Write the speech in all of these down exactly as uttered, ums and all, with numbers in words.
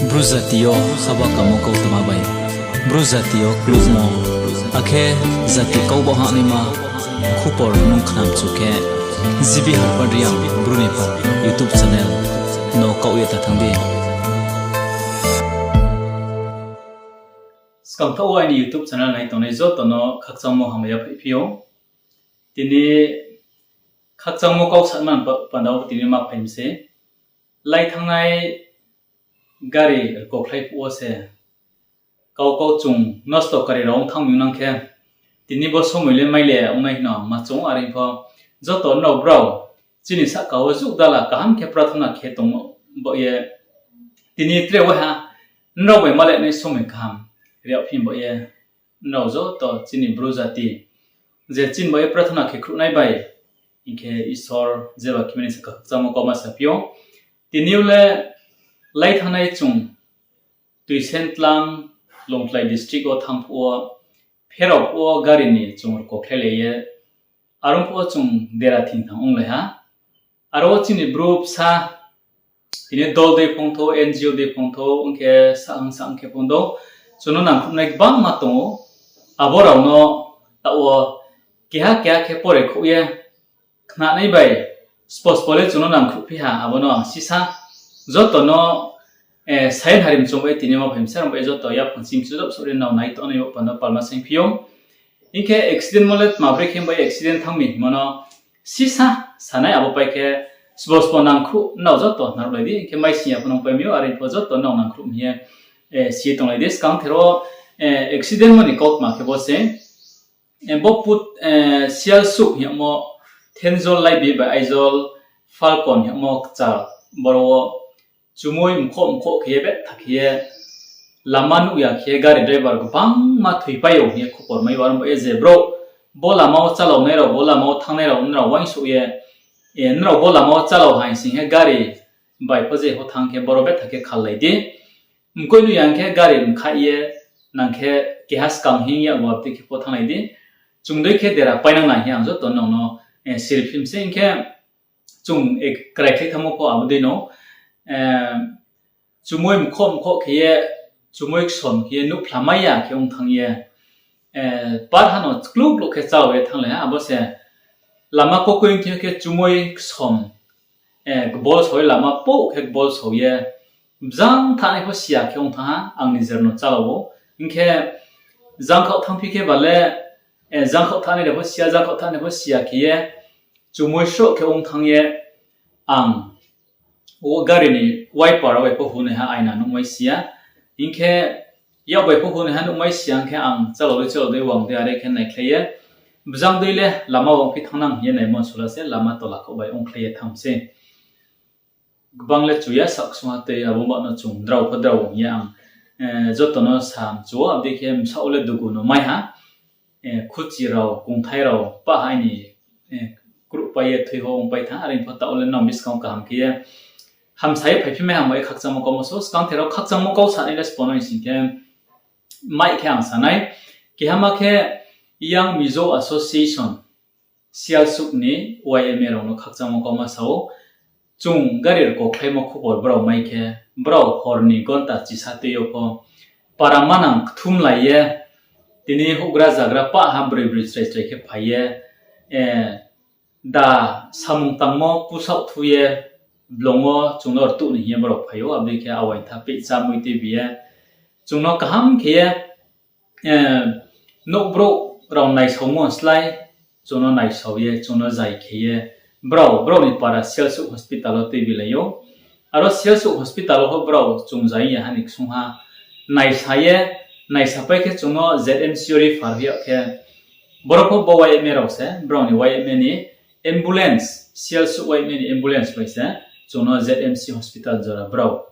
Bru jati yo haba kamo kautma bai, Bru jati yo klukmo, akhe jati kau ba hahnaima khupor nung khnamchu khe, G B Harpad Reang Bru ni pha YouTube channel no kaoh ye ta thanng di. Skangthaoh wo aini YouTube channel nai tongnai joto no khakchangmo hamya phaiphi ou. Tini khakchangmo kau sanma panda wo tini ma phai mi se. Lai thanngnai gari rkokhlai phuh wo se kau kau chung nosto kari rao ong thanng mi nang khe, tini bo somoi le mai le ong nai hing no ma chung are pho joto nrao brao chini sahka wo jugdala kaham khe prathona khe tong baoh ye, tini tre waiha nrao bai ma le nai somoi kaham ri yagphi baoh ye, nrao joto chini Bru jati je chini baoh ye prathona khe khruhnai bai, hing khe Isor jeba khemeni sahka khakchangmo kauma saphi ou. Tini yo le lai thanngnai chung Tuisentlang, Longtlai district wo thanng phuh wo, pherao phuh wo gari ni chung rkokhlailai ye, are ong phuh wo chung dera thing thang onglai ha. Aro wo chini Bru bsa, tini dol dei phongthou, N G O dei phongthou, ong khe sahang sahang khe phongthou, chung no nangkhruhnai gbangma tong ou. Abo rao no taoh wo keha keha khe pore khouh ye khnanai bai, spos pole chung no nangkhruhphi ha, abo no ang sisa joto no sain harim chung bai tini ma phai msa rao bai joto yaphang chimchu job sori nrao nai tongnai bo panda palma saingphi ou. Hing khe accident mo le tma brekhe bai accident thanng mi hingmo no sisa sanai abo pai khe, spos po nangkhruh nrao joto naruhlai di, hing khe maising ya pho nung pai mi ou, are pho joto nrao nangkhruh mi ye si ye tonglai di. Skang thero accident mo ni kautma khe bo se, bo put, Sialsuh hingmo, Thenjol Laibi bai Aijol Falcon hingmo kchar, boro wo chumui mkhoh mkhoh khe ye betha khe ye lama nuh ya khe ye gari driver gbangma thoipai ou hing ye khupor mai ou. Aro bo ye je brouh bo lama wo chálaonai rao, bo lama wo thanngnai rao, nrao uaingsouh ye, nrao bo lama wo chálao hai sing khe gari bai pho je pho thanng khe boro betha khe khallai di. Mkoih nuh ya khe gari mkhaih ye, nang khe keha skang hing ya bo abdei khe pho thannglai di. Chung dei khe dera painang nai hing ye ang joto nrao no siri phim se hing khe, chung kraikhlai thanngmo pho abo dei no, chumui mkhoh mkhoh khe ye, chumui ksom khe ye, nuhphlamai ya khe ong thanng ye, par ha no kluk kluk khe chálao ye thannglai ha, abo se lama kokoi thing yo khe chumui ksom, gbol sao ye lama pouh khe gbol sao ye, bzang thanai pho si ya khe ong thanng ha, ang nijer no chálao ou. Hing khe jangkhaoh thanngphi khe ba le, jangkhaoh thanai de pho si ya, jangkhaoh thanai pho si ya khe ye, chumui sroh khe ong thanng ye, ang gari ni wiper bai pho hunaiha aina nuhmai si ya. Hing khe yak bai pho hunaiha nuhmai si ya, hing khe ang chálao dei chálao dei wang dei are khe naikhlai ye, bzang dei le lama wangphi thanng nang hing ye naimo sula se lama tola khaoh bai ongkhlai ye thanng se. Gbang le chu ya, saksungha tei abo ba no chung drao pho drao hing ye ang joto no sa mchu wo, abdei khe bsaoh le dugu no mai ha. Khuchi rao, kungthai rao pah ha aini kruhpai ye thoi ho ongpai thanng, are pho taoh le nrao buskang wo kaham khe ye hamsa ye phaiphi mai ha, bai khakchangmo kauma sao. Skang thero khakchangmo kau sanai le sbo no hing sing khe, mai khe ang sanai, kehama khe Young Mizo Association, Sialsuh ni Y M A rao no khakchangmo kauma sao. Chung gari rkokhlaimo khupor brao mai khe, brao hor ni gonta chisa tui yo pho para manang kthumlai ye, tini houhgra zagra pah ha broi broi chrai chrai khe phai ye, da samung tangmo pusaoh thu ye, blong wo chung no rtuh ni hing ye brao phai ou, abdei khe awaintha pehcha mui tuibi ye, chung no kaham khe ye, nouh brouh rao naisaomo slái, chung no naisao ye, chung no zai khe ye, brao, brao ni para Sialsuh hospital wo tuibilai ou. Aro Sialsuh hospital wo pho brao chung zai ya ha ni ksungha naisa ye, naisapai khe chung no Z M C wo refer hoih ya khe, boro pho bo Y M A rao se, brao ni Y M A ni ambulance, Sialsuh Y M A ni ambulance bai se chung no Z M C hospital jora brao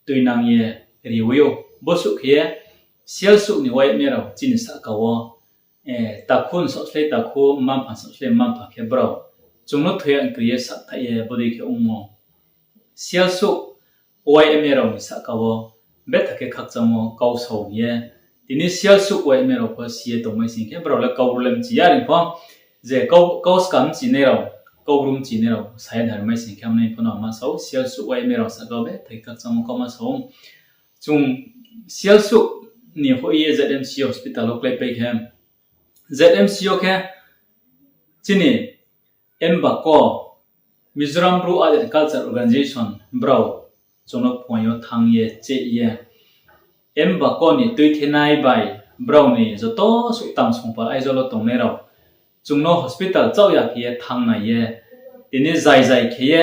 tuinang ye riwi ou. Bosuh khe ye Sialsuh ni Y M A rao chini sahka wo, takhu ni saohslái takhu, mma-mpha saohslái mma-mpha khe brao chung no thoi ya kri ye sakthaih ye bodei khe ongmo. Sialsuh Y M A rao ni sahka wo betha khe khakchangmo kau sao hing ye, tini Sialsuh Y M A rao pho si ye tongmai sing khe, brao le Kaubru le mchi ya ri pho, je kau, kau skam mchinai rao, Kaubru mchinai rao sa ye nai rimai sing khe, amnai pho no ma sao, Sialsuh Y M A rao sahka wo betha khe khakchangmo kauma sao. Chung Sialsuh ni hoih ye Z M C hospital wo kláipai khe, Z M C wo khe chini MBACO, Mizoram Bru Art and Culture Organization, brao chung no phuaing yo thanng ye cheh ye, MBACO ni tuithenai bai brao ni joto suh tang songpal Aizawl wo tongnai rao chung no hospital chaoh ya khe ye thanng nai ye, tini zai zai khe ye,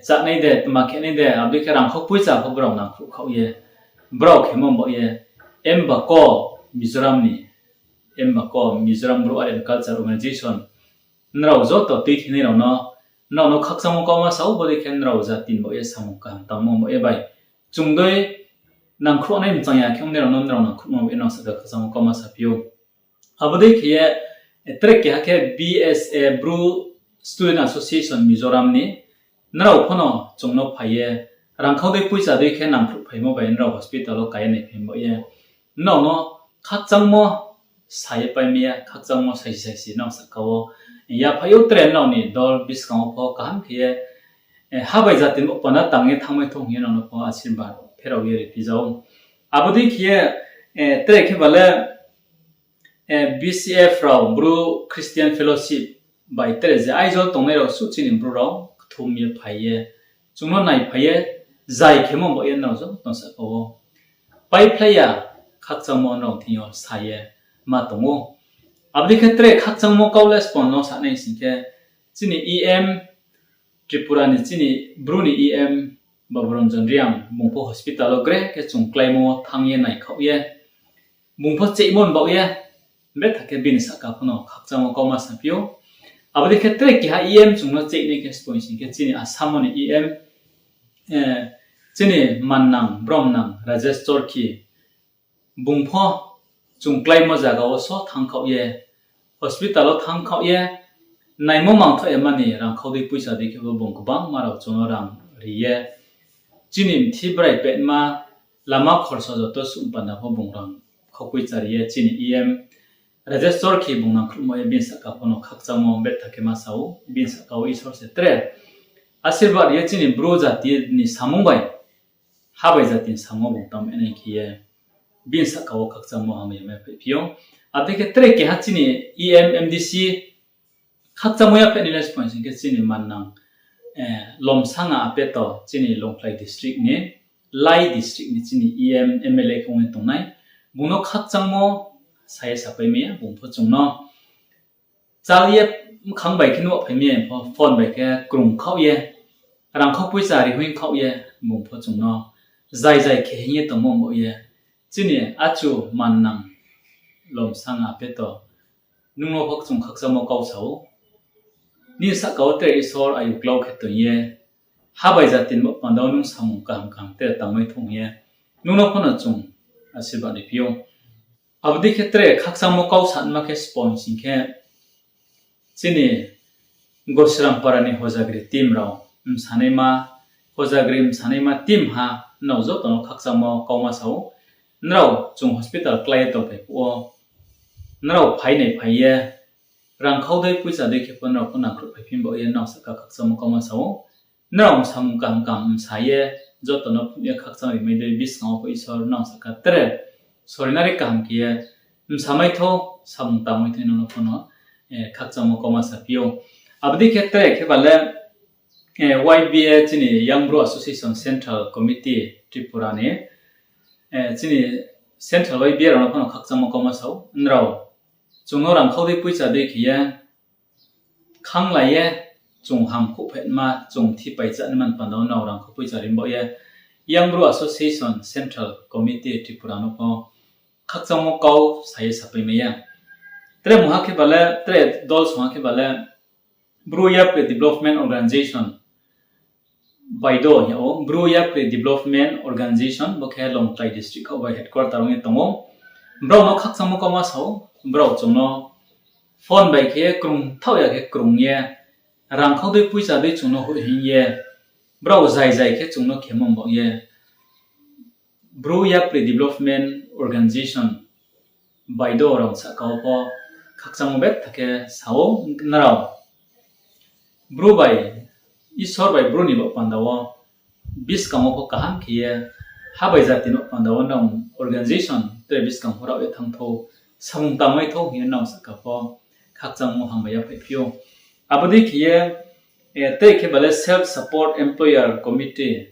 chánai de, tma khenai de, abo dei khe rangkhau poicha pho brao nangkhruh khaoh ye, brao khemo baoh ye, MBACO Mizoram ni, MBACO, Mizoram Bru Art and Culture Organization, nrao joto tuithenai rao no, nrao no khakchangmo kauma sa ou, bodei khe nrao jati ni baoh ye samung kaham tangmo baoh ye bai chung dei nangkhruhnai mchang ya khe ongnai rao no nrao nangkhruhmo baoh ye nrao sahka khakchangmo kauma saphi ou. Abo dei khe ye, tre keha khe B S A, Bru Student Association Mizoram ni, nrao pho no chung no phai ye, rangkhau dei poicha dei khe nangkhruh phaimo bai nrao hospital wo kái ye naiphai baoh ye, nrao no khakchangmo sa ye pai mi ya, khakchangmo saisi saisi nrao sahka wo. Yaphai ou tre nrao ni dol buskang wo pho kaham khe ye, ha bai jati ni baoh panda tang ye thanngmai thou hing ye nrao no pho asirbad pherao ye riphi za ou. Abo dei khe ye, tre khe ba le, B C F rao, Bru Christian Fellowship bai tre je Aizawl tongnai rao suh chini Bru rao kthum ye phai ye, chung no naiphai ye, zai khemo baoh ye nrao joto sahka wo paiphlai ya khakchangmo nrao thing yo sa ye ma tong ou. Abo dei khe tre khakchangmo kau le spon no sanai sing khe, chini E M, Tripura ni chini Bru ni E M Baburanjan Reang, bung pho hospital wo gre khe chung kláimo thanng ye naikhaoh ye, bung pho chehmo ni baoh ye, betha khe bini sahka pho no khakchangmo kauma saphi ou. Abo dei khe tre keha E M chung no chehnai khe spon sing khe chini Assam ni E M, chini mannang, bromnang Rajesh Chorkhi, bung pho chung kláimo zaga wo so thanngkhaoh ye, hospital wo thanngkhaoh ye, naimo mangthoh ya mani rangkhau dei poicha dei khe pho bung gbangma rao chung no rang ri ye, chini mthi brai pehma lama khorsa joto suh panda pho bung rang khau poicha ri ye chini E M Rajesh Chorkhi bung nangkhruhmo ye bini sahka pho no khakchangmo betha khe ma sa ou, bini sahka wo Isor se tre asirbad ri ye chini Bru jati ni samung bai, ha bai jati ni samung wo bung tangmai nai khe ye, bini sahka wo khakchangmo hamya mai phaiphi ou. Abo dei khe tre keha chini E M, M D C, khakchangmo ya phainai le spon sing khe chini mannang, Lomsanga Apeto, chini Longkhlai district ni, Lai district ni chini E M, M L A khe ong ye tongnai. Bung no khakchangmo sa ye sapai mai ya, bung pho chung no chal ye mkhang bai khe nuh phai mi ya pho, phone bai khe krung khaoh ye, rangkhau poicha rihoing khaoh ye, bung pho chung no zai zai khe hing ye tongmo baoh ye, chini achu mannang Lomsanga Apeto, nung no pho chung khakchangmo kau sa ou. Nini sahka wo tre Isor ayu klau khe toing ye, ha bai jati ni baoh panda wo nung samung kaham kaham tre tangmai thou hing ye, nung no pho no chung asirbad riphi ou. Abo dei khe tre khakchangmo kau sanma khe spon sing khe, chini Gosirampara ni Hojagri team rao, bsanaima, Hojagri bsanaima team ha, nrao joto no khakchangmo kauma sa ou. Nrao chung hospital klái ye tongphai phuh wo, nrao phai nai phai ye, rangkhau dei poicha dei khe pho nrao pho nangkhruh phaiphi baoh ye nrao sahka khakchangmo kauma sa ou. Nrao samung kaham kaham bsa ye, joto no phnuh ye khakchang rimai dei buskang wo pho Isor nrao sahka tre sorinari kaham khe ye, bsamai thou, samung tangmai thou nrao no pho no khakchangmo kauma saphi ou. Abo dei khe tre khe ba le, Y B A chini Young Bru Association Central Committee Tripura ni, chini Central Y B A rao no pho no khakchangmo kauma sa ou. Nrao chung no rangkhau dei poicha dei khe ye, khanglai ye, chung hamkuh phaima, chung thipai chá ni man panda wo nrao rangkhau poicha ri baoh ye, Young Bru Association Central Committee Tripura no pho khakchangmo kau sa ye sapai mai ya. Tre mungha khe ba le, tre dol songha khe ba le, Bru Yapri Development Organization, Baido hing yag ou, Bru Yapri Development Organization, bo khe Longtlai district khaoh bai headquarter ong ye tong ou. Brao no khakchangmo kauma sa ou, brao chung no phone bai khe krungthaoh ya khe krung ye, rangkhau dei poicha dei chung no hoih hing ye, brao zai zai khe chung no khemo baoh ye, Bru Yapri Development Organization, Baido rao sahka wo pho khakchangmo betha khe sa ou, nrao Bru bai, Isor bai Bru ni baoh panda wo, buskang wo pho kaham khe ye, ha bai jati no panda wo nang organisation tre buskang pho rao ye thanng thou, samung tangmai thou hing ye nang sahka pho khakchangmo hambai ya phaiphi ou. Abo dei khe ye, tre khe ba le Self Support Employer Committee,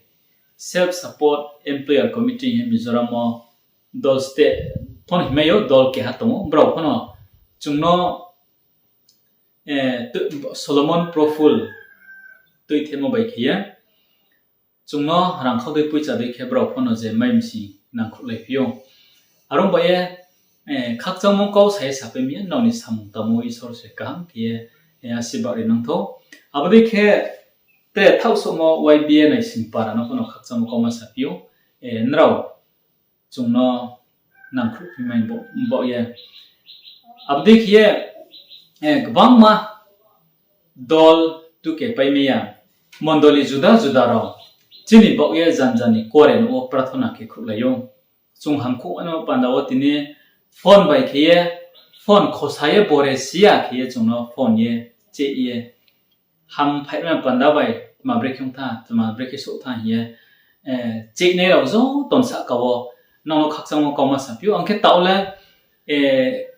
Self Support Employer Committee hing ye Mizoram wo dol state pho no hingmai ou, dol keha tong ou, brao pho no chung no Solomon Proful tuithemo bai khe ye chung no rangkhau dei poicha dei khe brao pho no je mai msing nangkhruhlaiphi ou. Are ong ba ye khakchangmo kau sa ye sapai mi ya, nrao ni samung tangmo Isor se kaham khe ye asirbad ri nang thou. Abo dei khe tre thaohsouhmo Y B A naising para no pho no khakchangmo kauma saphi ou, nrao chung no nangkhruhphi mai baoh ye. Abo dei khe ye, gbangma dol tuke paimai ya, mondoli juda juda rao chini baoh ye janja ni kuare nouh wo prathona khe khruhlai ou. Chung hamkuh ano panda wo tini phone bai khe ye, phone khosa ye bore si ya khe ye chung no phone ye, cheh ye, hamphaima panda bai tma brekhe ong tha, tma brekhe souh tha hing ye, chehnai rao joto ni sahka wo nrao no khakchangmo kauma saphi ou. Ang khe taoh le,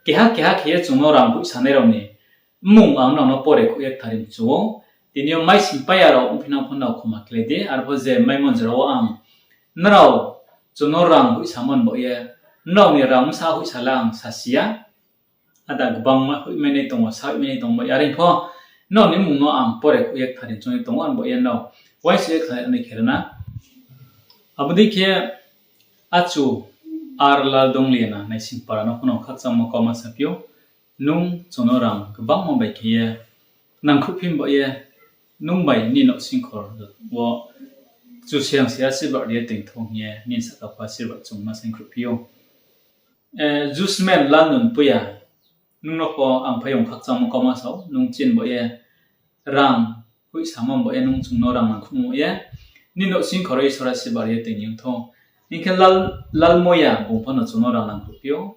keha keha khe ye chung no rang hoihsanai rao ni mmung ang nrao no pore khouh ye kthari mchu ou. Tini yo maising pai ya rao ongphi nang pho nrao khoma khlai di, arpho je maimon jora wo ang nrao chung no rang hoihsamo ni baoh ye, nrao ni rang bsa hoihsa le ang sasi ya. Ada gbangma hoihmai nai tong ou, sa hoihmai nai tong ou, are pho nrao ni mmung no ang pore khouh ye kthari chung ye tong ou, ang baoh ye nrao uaingsouh ye kthari nai khe rana. Abo dei khe achu R Lal Dongliana naising para no pho no khakchangmo kauma saphi ou. Nung chung no rang gbangma bai khe ye nangkhruhphi baoh ye, nung bai nini nouhsingkhor wo Kchusoyang se asirbad ri ye toing thou hing ye nini sahka pho asirbad chung ma saingkhruhphi ou. Jusmen Lalnun Puya, nung no pho ang phaiyong khakchangmo kauma sa ou, nung chini baoh ye rang hoihsamo baoh ye nung chung no rang nangkhruhmo baoh ye, nini nouhsingkhor wo Isor asirbad ri ye toing ni ong thou. Hing khe Lal, Lalmoya bung pho no chung no rang nangkhruhphi ou.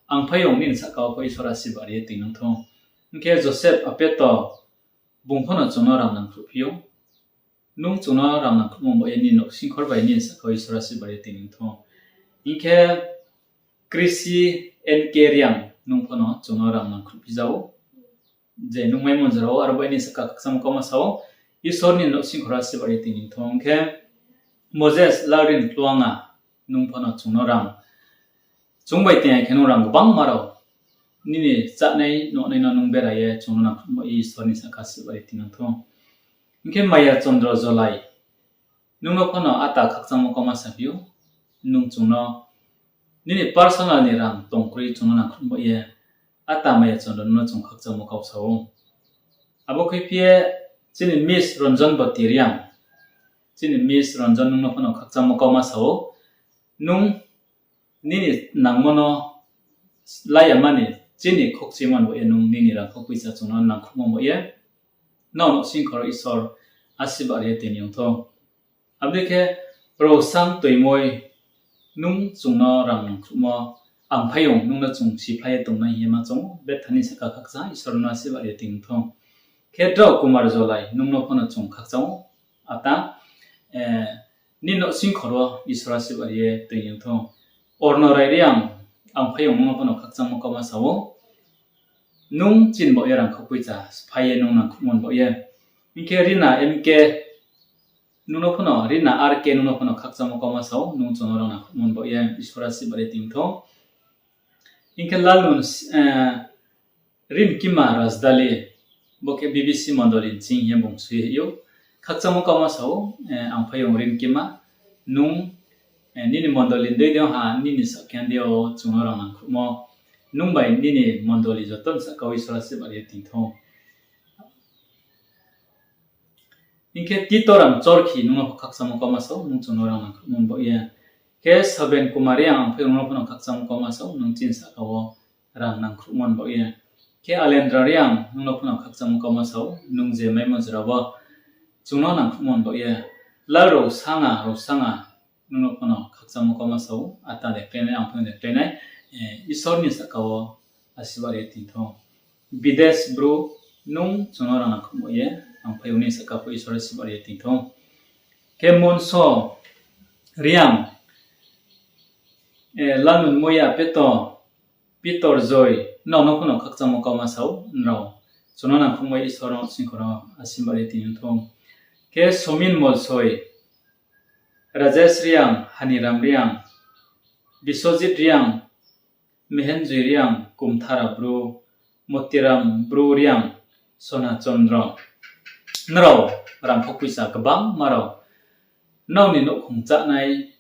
Ang phaiyong nini sahka wo pho Isor asirbad ri ye toing ni ong thou. Hing khe Joseph Apeto bung pho no chung no rang nangkhruhphi ou. Nung chung no rang nangkhruhmo baoh ye nini nouhsingkhor bai nini sahka wo Isor asirbad ri ye toing ni ong thou. Hing khe Krisi N K Reang, nung pho no chung no rang nangkhruhphi ja ou. Je nung maimon jora wo aro bai nini sahka khakchangmo kauma sa ou, Isor nini nouhsingkhor wo asirbad ri ye toing ni ong thou. Hing khe Moses Lalrin Kluanga, nung pho no chung no rang, chung bai toing ya khe nung rang gbangma rao nini chánai nuhnai no nung bera ye chung no nangkhruhmo baoh ye Isor nini sahka asirbad ri ye toing ni ong thou. Hing khe Maya Chondro Jolai, nung no pho no ata khakchangmo kauma saphi ou, nung chung no nini personal ni rang tong kroi chung no nangkhruhmo baoh ye, ata Maya Chondro nung no chung khakchangmo kau sa ou. Abo khuiphi ye chini Miss Ranjan Bati Reang, chini Miss Ranjan nung no pho no khakchangmo kauma sa ou, nung nini nangmo no la ya mani chini khokchimo ni baoh ye nung nini rangkhau poicha chung no nangkhruhmo baoh ye, nrao nouhsingkhor wo Isor asirbad ri ye toing ni ong thou. Abo dei khe Rosang Toimoi, nung chung no rang nangkhruhmo, ang phaiyong nung no chung siphlai ye tongnai hing ye ma choung ou, betha nini sahka khakchang Isor no asirbad ri ye toing ni ong thou. Khe drao Kumar Jolai, nung no pho no chung khakchang ou, ata, nini nouhsingkhor wo Isor asirbad ri ye toing ni ong thou. Ornorai Reang, ang phaiyong nung no pho no khakchangmo kauma sa ou, nung chini baoh ye rangkhau poicha sphái ye nung nangkhruhmo ni baoh ye. Hing khe Rina M K, nung no pho no, Rina R K nung no pho no khakchangmo kauma sa ou, nung chung no rang nangkhruhmo ni baoh ye Isor asirbad ri ye toing ni ong thou. Hing khe Lalnun, Rinkima Rajdali, bo khe B B C mondoli ni ching hing ye bung soi ou. Khakchangmo kauma sa ou, ang phaiyong Rinkima, nung, nini mondoli ni dei dei ha, nini sahka ni dei yo chung no rang nangkhruhmo, nung bai nini mondoli joto ni sahka wo Isor asirbad ri ye toing thou. Hing khe Titoram Chorkhi, nung no pho khakchangmo kauma sa ou, nung chung no rang nangkhruhmo ni baoh ye. Khe Saben Kumar Reang, ang phaiyong nung no pho no khakchangmo kauma sa ou, nung chini sahka wo rang nangkhruhmo ni baoh ye. Khe Alendra Reang, nung no pho no khakchangmo kauma sa ou, nung je maimon jora wo chung no nangkhruhmo ni baoh ye. Lal Rosanga, Rosanga, nung no pho no khakchangmo kauma sa ou, ata de kláinai, ang phaiyong de kláinai, Isor ni sahka wo asirbad ri ye toing thou. Bides Bru, nung chung no rang nangkhruhmo baoh ye, ang phaiyong nini sahka pho Isor asirbad ri ye toing thou. Khe Monso, Reang, Lalnunmoya Peto, Pitor Joi, nrao no pho no khakchangmo kauma sa ou, nrao chung no nangkhruhmo Isor no singkhor no asirbad ri tong thou. Khe Somin Molsoi, Rajesh Reang, Haniram Reang, Biswajit Reang, Mehenjoi Reang, Kumthara Bru, Motiram Bru Reang, Sona Chondro. Nrao rangkhou poicha kbangma rao, nrao ni nouhkhong chánai,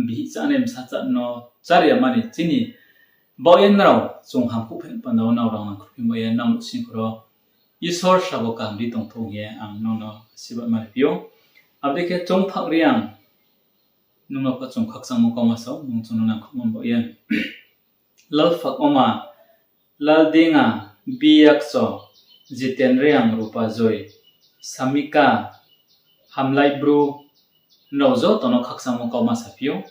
bihih chánai, bsa chá no chári ya mani chini baoh ye nrao chung hamkuh phaih panda wo nrao rang nangkhruh phi baoh ye nrao nouhsingkhor wo Isor srabo kaham ri tong thou hing ye ang nrao no asirbad ma ri phi ou. Abo dei khe Chongphak Reang, nung no pho chung khakchangmo kauma sa ou, nung chung no nangkhruhmo baoh ye. Lalphak Oma, Laldinga, Biyakcho, Jiten Reang, Rupa Joi, Samika, Hamlai Bru, nrao joto no khakchangmo kauma sa phi ou.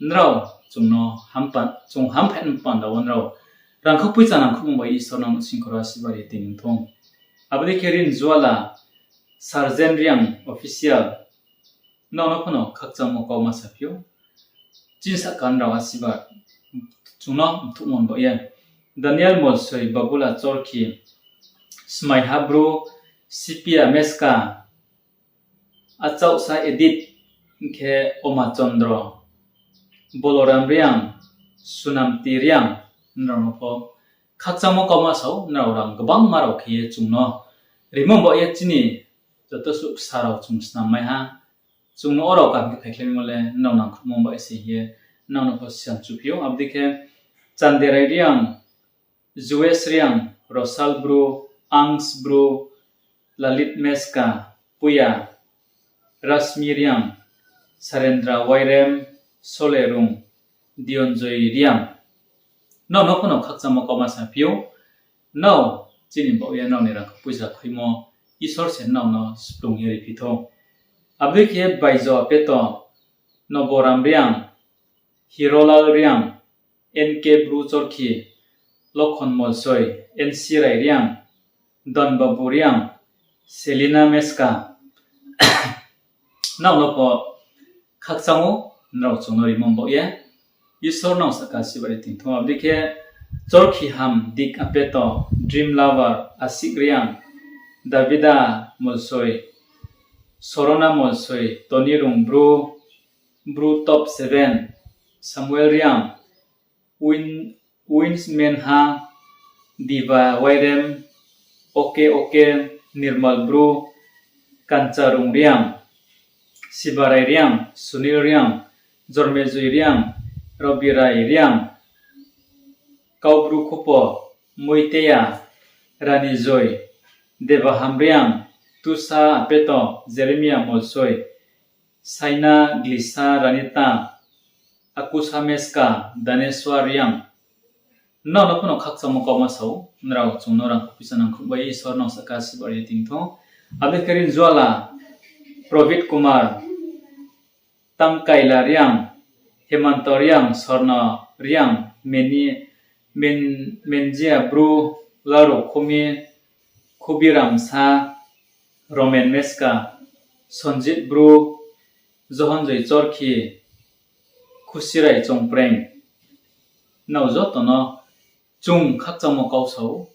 Nrao chung no, chung hamphai panda wo nrao rangkhou poicha nangkhruhmo bai Isor nrao no singkhor wo asirbad ri tong thou. Abo dei khe Rinjuala, Sarjen Reang official, nrao no pho no khakchangmo kauma sa phi ou. Chini sahka nrao asirbad chung no mthuhmo baoh ye. Daniel Molsoi, Babula Chorkhi, Smaiha Bru, Sipia Meska, Achaohsa Edit, hing khe Oma Chondro, Boloram Reang, Sunamti Reang, nrao no pho khakchangmo kauma sa ou, nrao rang kbangma rao khe ye chung no rimo baoh ye chini joto suh ksa rao chung snam mai ha. Chung no o rao kaham khe phaikhlaimo le nrao nangkhruhmo bai se hing ye nrao no pho siyan chuphi ou. Abo dei khe Chanderai Reang, Jues Reang, Rosal Bru, Angs Bru, Lalit Meska, Puya, Rasmi Reang, Sarendra Wairem, Sole Rung, Dionjoy Reang. Nrao no pho no khakchangmo kauma sa phi ou. Nrao chini baoh ye nrao ni rangkhou poicha khuimo Isor se nrao no splung ye ri phi thou. Abo dei khe Baijo Peto, Noboram Reang, Hirolal Reang, N K Bru Chorkhi, Lokhon Molsoi, N C Rai Reang, Donbabu Reang, Selina Meska, nrao no pho khakchang ou, nrao chung no rimo baoh ye Isor nrao sahka asirbad ri tong thou. Abo dei khe Chorkhi Ham, Dik Apeto, Dream Lover, Asik Reang, Davida Molsoi, Sorona Molsoi, Toni Rung Bru, Bru Top Seven, Samuel Reang, Wins Menha, Diva Wairem, Oke Oke, Nirmal Bru, Kancha Rung Reang, Sibarai Reang, Sunil Reang, Jormejoi Reang, Robirai Reang, Kaubru Khupo, Moiteya, Rani Joi, Debaham Reang, Tusa Apeto, Jeremia Molsoi, Saina Glisa, Ranita, Akusa Meska, Daneswar Reang. Nrao no pho no khakchangmo kauma sa ou, nrao chung no rangkhou poicha nangkhruh bai Isor nrao sahka asirbad ri tong thou. Abo dei khe Rinjuala, Probit Kumar, Tangkaila Reang, Hemanto Reang, Sorno Reang, Meni, Men-, Menjia Bru, Laro Khomi, Khubiram Sa, Romen Meska, Sonjit Bru, Johonjoi Chorkhi, Khusirai Chongpreng, nrao joto no chung khakchangmo kau sa ou,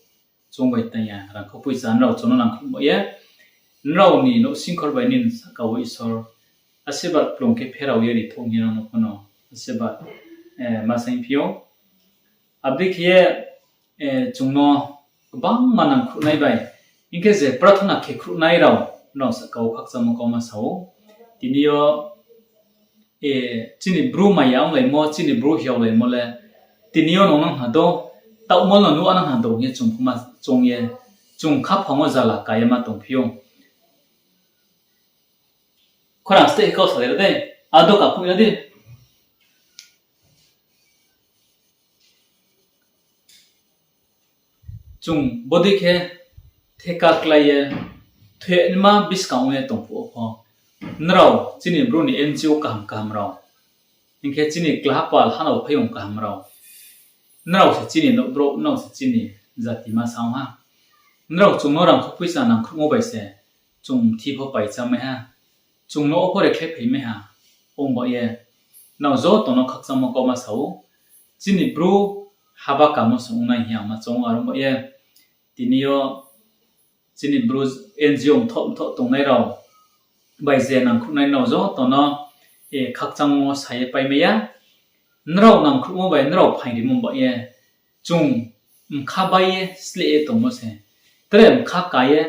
chung bai tang ya rangkhou poicha nrao chung no nangkhruh baoh ye, nrao ni nouhsingkhor bai nini sahka wo Isor asirbad kplung khe pherao ye ri thou hing ye nrao no pho no asirbad, eh, ma saing phi ou. Abo dei khe ye, eh, chung no kbangma nangkhruhnai bai, hing khe je prathona khe khruhnai rao, nrao sahka wo khakchangmo kauma sa ou. Tini yo, eh, chini Bru maya onglaimo, chini Bru hiaolaimo le, tini yo nung nang hna do, taohmol no nuh nang hna do hing ye chung pho ma chung ye, chung khaphang wo zala ka ye ma tongphi ou. Khorang steh khe kau salai ra dei, ado ka phuh ra di. Chung bodei khe theka klái ye, thoinaima buskang ong ye tong phuh wo pho, nrao chini Bru ni N G O kaham kaham rao, hing khe chini klaha pal hanao phaiyong kaham rao, nrao se chini nouh brouh, nrao se chini jati ma sa ong ha. Nrao chung no rangkhou poicha nangkhruhmo bai se chung mthi pho paichá mai ha. Chung no o pho rekhlai phai mai ha. ong ba ye, nrao joto no khakchangmo kauma sa ou. Chini Bru haba kamo se ong nai hing ye ang ma choung ou, aro ba ye tini yo chini Bru N G O mthoh mthoh tongnai rao bai je nangkhruhnai nrao joto no khakchangmo sa ye paimai ya. Nrao nangkhruhmo bai nrao phaing rimo ba ye chung mkha bai ye sleh ye tongmo se. Tre mkha ka ye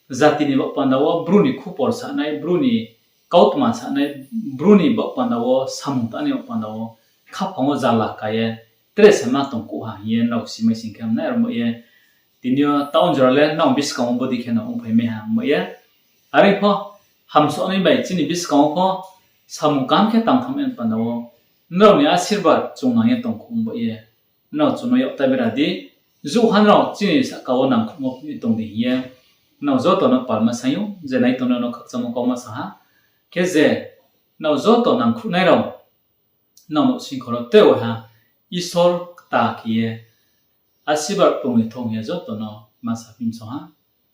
jati ni baoh panda wo Bru ni khupor sanai, Bru ni kautma sanai, Bru ni baoh panda wo samung tangnai baoh panda wo khaphang wo jala ka ye tre se ma tong kuh ha hing ye nrao simai sing khe hamnai, aro ba ye tini yo taoh jora le nrao buskang wo bodei khe no ongphaimai ha ong ba ye. Are pho hamsaohnai bai chini buskang wo pho samung kaham khe tangtham ye panda wo nrao ni asirbad chung nang ye tong khe ong ba ye. Nrao chung no yak ta bera di, jouhha nrao chini sahka wo nangkhruhmo ni tong di hing ye nrao joto no palma saing ou, je nai tongnai no khakchangmo kauma sa ha. Khe je nrao joto nangkhruhnai rao nrao no singkhor wo tre waiha Isor kta khe ye asirbad tong ni thong hing ye joto no ma saphi msong ha.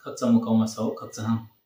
Khakchangmo kauma sa ou, khakchang ha.